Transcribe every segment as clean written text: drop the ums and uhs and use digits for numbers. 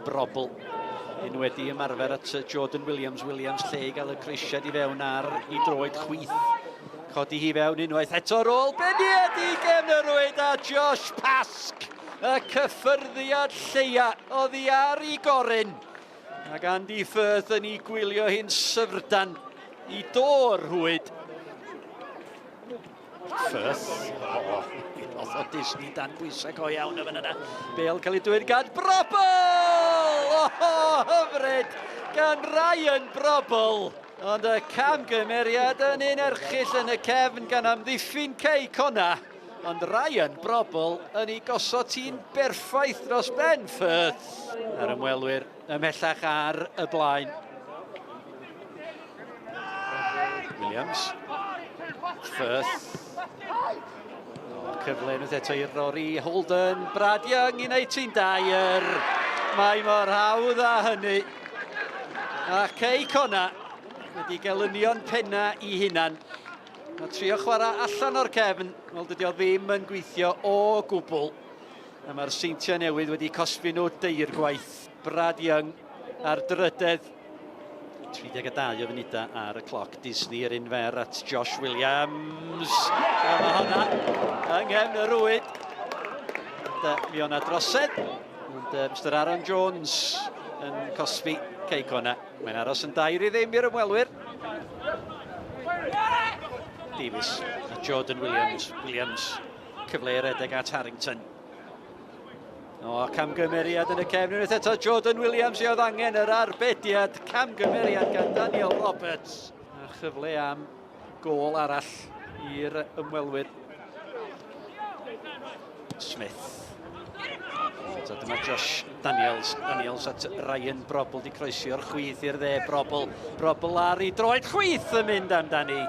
Brobl un wedi ymarfer at Jordan Williams. Williams lle i gael y croesiad i fewn ar i droed chwith. Codi hi fewn unwaith eto ar ôl beniad i gefn y rwyd a Josh Pask. Y cyffyrddiad lleia oddi ar i goryn. Ac Andy Firth yn ei gwylio hi'n syfrdan i dôr rhwyd. Firth. O, oh, o Disney dan bwysau go iawn yn yna. Bale cael ei dwyn gan Brobl! O, oh, hyfryd! Gan Ryan Brobl! Ond y camgymeriad yn un erchyll yn y cefn gan amddiffyn Cei Conna. Ond Ryan Brobl yn ei gosod ti'n berffaith dros Ben Firth. A'r ymwelwyr ymhellach ar y blaen. Williams. Firth. O, cyfle unwaith eto i Rory Holden. Brad Young i wneud ti'n dair. Mae mor hawdd â hynny. A Cei Conna wedi gelynion penna i hunan. Mae trio chwarae allan o'r cefn, wel dydy o ddim yn gweithio o gwbl. A mae'r Seintiau Newydd wedi cosbi nhw deirgwaith. Brad Young ar drydedd. 32 o funudau ar y cloc. Disney yr un fer at Josh Williams. A mae honna yng nghefn y rwyd. Ond mi o'na drosedd. Ond Mr Aaron Jones yn cosbi Cei Connah. Mae'n aros yn 2-0 i'r ymwelwyr. Davies a Jordan Williams. Williams cyfle i redeg at Harrington. O, camgymeriad yn y cefn unwaith eto. Jordan Williams i oedd angen yr arbediad. Camgymeriad gan Daniel Roberts. A chyfle am gôl arall i'r ymwelwyr. Smith. So dyma Josh Daniels. Daniels at Ryan Brobl di croesio'r chwith i'r dde. Brobl. Brobl ar ei droed chwith yn mynd amdani.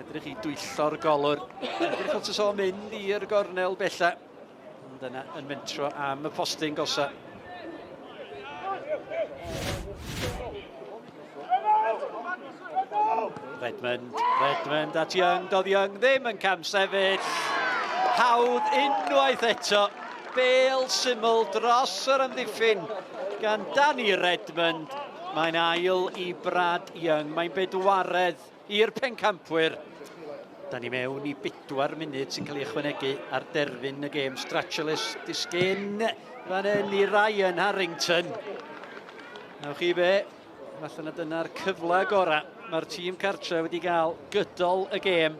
Edrych i dwyllo'r golwr. Edrych fel tas o'n mynd i'r gornel bella. Ond yna yn mentro am y postyn gosa. Redmond, Redmond at Young, doedd Young ddim yn cam sefyll. Hawdd unwaith eto. Bale syml dros yr amddiffyn gan Danny Redmond. Mae'n ail i Brad Young. Mae'n bedwaredd i'r pencampwyr. Da ni mewn i bedwar munud sy'n cael ei ychwanegu ar derfyn y gêm. Stratulus disgyn fan hyn i Ryan Harrington. Nawch chi be, falle na dyna'r cyfle gorau mae'r tîm cartre wedi gael gydol y gêm.